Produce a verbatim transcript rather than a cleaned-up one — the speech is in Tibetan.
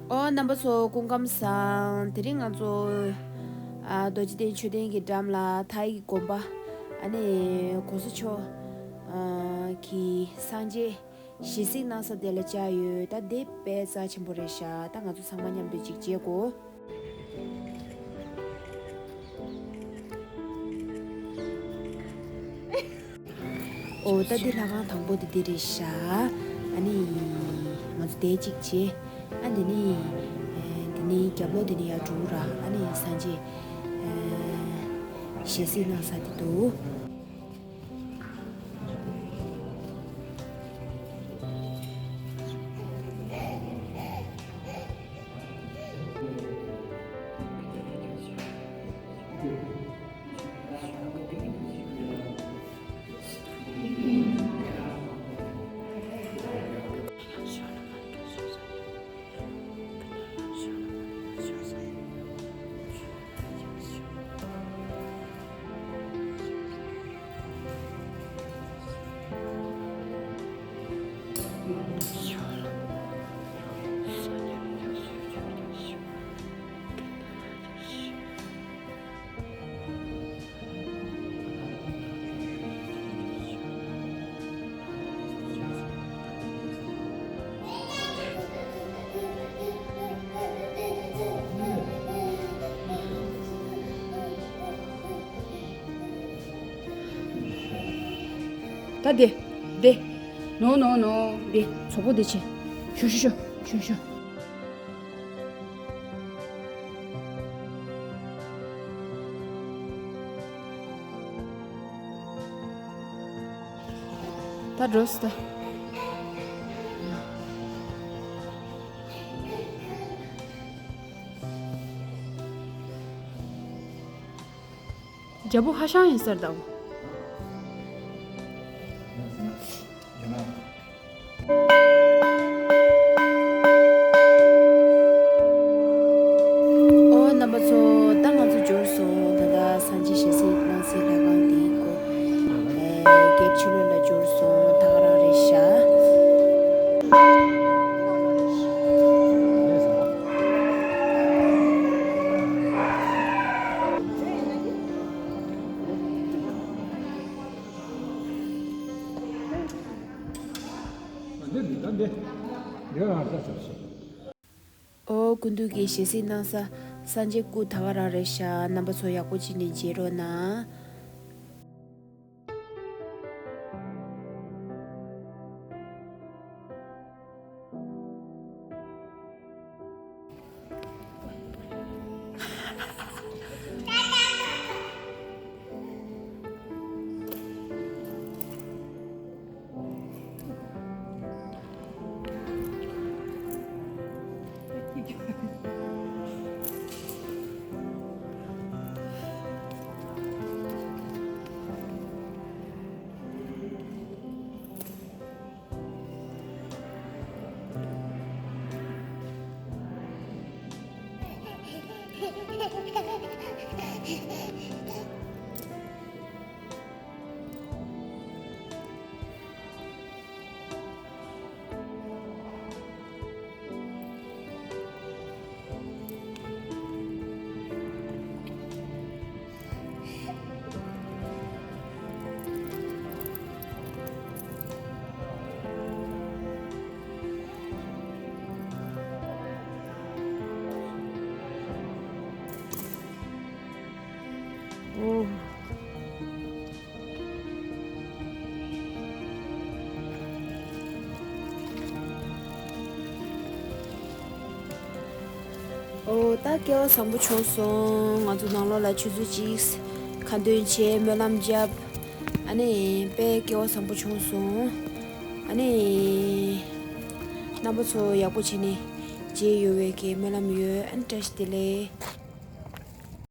ཨོ་རྣམ་པ་ཚོ་སྐུ་ཁམས་བཟང་། དེ་རིང་ང་ཚོ་ཨ་རྡོ་རྗེ་གདན་མཆོད་རྟེན་གྱི་འགྲམ་ལ་ཐའི་གི་དགོན་པ་ཨ་ནི་གོང་ས་མཆོག་ཨ་གི་སངས་རྒྱས་ཞལ་གཟིགས་གནང་ས་དེ་ལ་བཅར་ཡོད། ད་དེ་དཔེ་རྩ་ཆེན་པོ་རེད་ཤག་ད་ང་ཚོ་ཚང་མ་མཉམ་དུ་ཅིག་མཇལ་དགོས། ཨོ་ད་འདི་ལྷ་ཁང་དང་པོ་དེ་འདི་རེད་ཤག་ཨ་ནི་ང་ཚོ་དེ་གཅིག་བྱས། ཨ་འདི་ནི་ཨེ་འདི་ནི་རྒྱབ་ལོགས་འདི་ནི་ཡར་འགྲོ་ར། ཨ་ནི་སངས་རྒྱས་ཨེ་ཞལ་གཟིགས་གནང་ས་དེ་འདུག་ད་འདི། འདི། ནོ་ནོ་ནོ། འདི། ཚོགས་པོ་འདི་ཆེ། ཤོ་ཤོ་ཤོ། ཤོ་ཤོ། ད་འགྲོ་སི་ད། རྒྱལ་པོ་ཧ་ཤང་ཡིན་ཟེར་དང་། ཨོ་རྣམ་པ་ཚོ། ད་ང་ཚོ་འབྱོར་སོང་། ད་ལྟ་སངས་རྒྱས་ཞལ་གཟིགས་གནང་སའི་ལྷ་ཁང་འདིའི་སྒོ་ཨེ་རྒྱལ་ཕྱི་ལོགས་ལ་འབྱོར་སོང་། ད་ག་རང་རེད་ཤག་འདི་འདི་ད་འདི། འདི་རང་ལྟ་ཆོག་ཤིག་ཨོ་སྐུ་མདུན་གྱི་ཞལ་གཟིགས་གནང་ས་སངས་རྒྱས་སྐུ་ད་ག་རང་རེད་ཤག་རྣམ་པ་ཚོ་ཡག་པོ་བྱས་ནས་མཇལ་རོགས་གནང་། ཨོ། ཨོ་ད་སྐལ་བ་བཟང་པོ་བྱུང་སོང་། ང་ཚོ་ནང་ལོགས་ལ་ཆུ་ཚོད་གཅིག་ཁ་འདོན་བྱས་སྨོན་ལམ་བརྒྱབ། ཨ་ནི་དཔེ་སྐལ་བ་བཟང་པོ་བྱུང་སོང་། ཨ་ནི་རྣམ་པ་ཚོ་ཡག་པོ་བྱས་ནས་མཇལ་ཡོང་བའི་གི་སྨོན་ལམ་ཡོད། ཨ་ནི་བཀྲ་ཤིས་བདེ་ལེགས།